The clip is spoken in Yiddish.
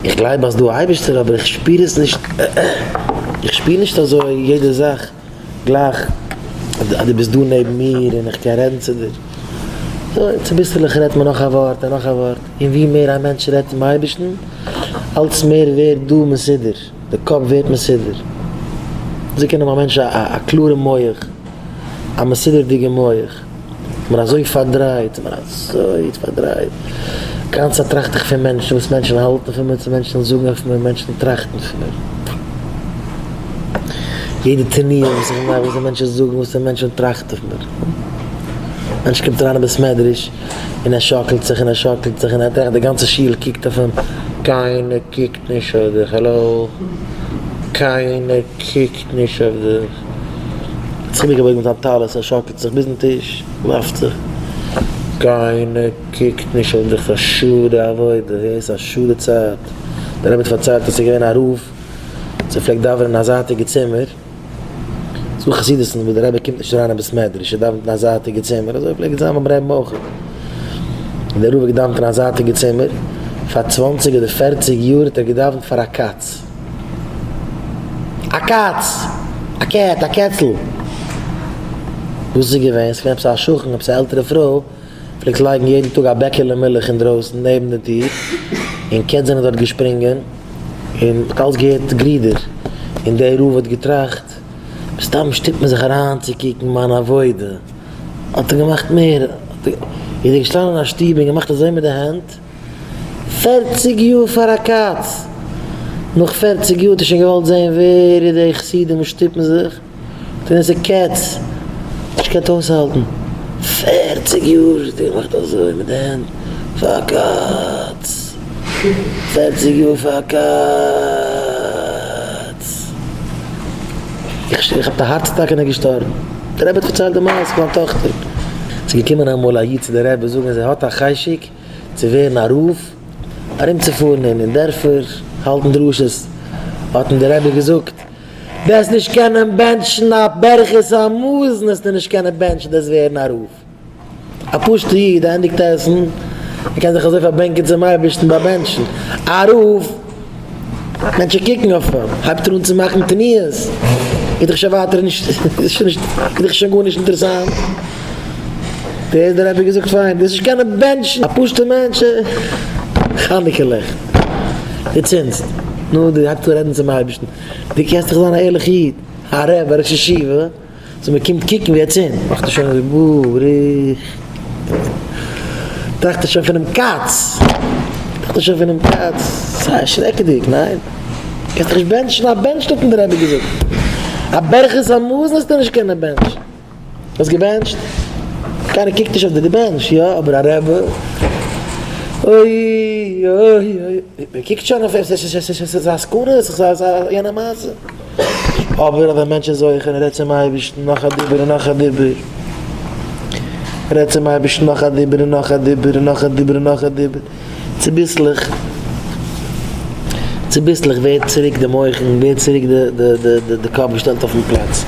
איך גלייב אז דא א אייבערשטער אבער איך שפיר עס נישט, איך שפיר נישט אזוי יעדע זאך גלייך אז דו ביסט דא נעבן מיר און איך קען רעדן צו דיר. אזוי צוביסלעך רעדט מען נאך א ווארט און נאך א ווארט, און ווי מער א מענטש רעדט צום אייבערשטן אלץ מער ווערט דא מסודר, די קאפ ווערט מסודר. אזוי קען האבן א מענטש א קלארע מח, א מסודר'דיגע מח. כ'בין אזוי פארדרייט, כ'בין אזוי פארדרייט, גאנצע צייט טראכט איך פון מענטשן, וואס מענטשן האלטן פון מיר, צו מענטשן זאגן אויף מיר, מענטשן טראכטן פון מיר, יעדע תנועה וואס איך מאך, וואס די מענטשן זאגן, וואס די מענטשן טראכטן פון מיר, מענטש קומט אריין אין בית מדרש און ער שאקלט זיך און ער שאקלט זיך און ער טראכט די גאנצע שול קוקט אויף אים, קיינער קוקט נישט אויף דיך, האלא, קיינער קוקט נישט אויף דיך. האט זיך איבערגעבויגן מיט זיין טלית, ער שאקלט זיך ביזן טיש, ווארפט זיך, קיינער קוקט נישט אויף דיך, ס'איז א שאד די עבודה, ס'איז א שאד די צייט, דער רבי האט פארציילט אז ס'איז געווען א רב וואס ער פלעגט דאווענען אין א זייטיגע צימער, ס'דא חסידות'ן וואס דער רבי קומט נישט אריין אין בית מדרש, ער דאווענט אין א זייטיגע צימער, אזוי פלעגט זיין ביים רבי'ן אויך, און דער רב האט געדאווענט אין א זייטיגע צימער, פאר צוואנציג אדער פערציג יאר האט ער געדאווענט פאר א קאץ. א קאץ! א cat! א קעצל! וואס איז געווען? ס'איז געווען עפעס א שכן, עפעס א עלטערע פרוי, פלעגט לייגן יעדן טאג א בעקעלע מילך אינדרויסן נעבן די טיר, און קעץ זענען דארט געשפרינגען, און מ'האט אלץ געהערט גרידער, און דער רב האט געטראכט, מסתם שטופט מען זיך אריינצוקוקן מיין עבודה, האט ער געמאכט מער, איז ער געשטאנען אין א שטוב און געמאכט אזוי מיט די הענט, פערציג יאר פאר א קאץ! נאך פערציג יאר האט ער שוין געוואלט זעהן ווער איז די חסידים וואס שטופן זיך, האט ער געזעהן ס'איז קעץ, נישט געקענט אויסהאלטן, פערציג יאר האט ער געמאכט אזוי מיט די הענט, פאר א קאץ! פערציג יאר פאר א קאץ! איך האב א הארץ אטאקע און ער איז געשטארבן. דער רבי האט פארציילט די מעשה פון זיין טאכטער. ס'איז געקומען אמאל א איד צו די רבי זאגן אז ער האט א חשק צו ווערן א רב, ארומצופארן אין דערפער האלטן דרשות, האט אים דער רבי געזאגט, דו וועסט נישט קענען בענטשן א ברכת המזון וועסטו נישט קענען בענטשן דו וועסט ווערן א רב. א פשוטע איד ענדיגט עסן, ער קען זיך אזוי פארבענקען צום אייבערשטן ביי בענטשן, א רב, מענטשן קוקן אויף אים, הייבט ער אן צו מאכן תנועות, איז דאך שוין ווייטער נישט, איז שוין נישט, איז דאך שוין גארנישט אינטערעסאנט. דער איז דער רבי געזאגט פאר אים, דו וועסט נישט קענען בענטשן, א פשוטע מענטש, חנוכה לעכט, דו צינדסט, נו, דו הייבסט אן רעדן צום אייבערשטן, דו קענסט דאך זיין א ערליכע איד, א רבי, א ראש ישיבה, סאו מען קומט קוקן ווי ער צינדט, מאכט ער שוין אזוי ברוך, טראכט ער שוין פונעם קאץ, טראכט ער שוין פונעם קאץ, ס'איז שרעקעדיג, ניין? קענסט דאך נישט בענטשן א בענטש האט אים דער רבי געזאגט, א ברכת המזון זאלסטו נישט קענען בענטשן. האסט געבענטשט? קיינער קוקט נישט אויף דיר, דו בענטשסט יא, אבער א רבי? אוי אוי אוי, מען קוקט שוין אויף אים, ס'איז א סכנה, ס'איז א יענע מעשה. אבער אז א מענטש איז זוכה און רעדט צום אייבערשטן נאך א דיבור און נאך א דיבור, רעדט צום אייבערשטן נאך א דיבור און נאך א דיבור און נאך א דיבור און נאך א דיבור, צוביסלעך, צוביסלעך ווערט צוריק די מוחין, ווערט צוריק די קאפ געשטעלט אויפן פלאץ.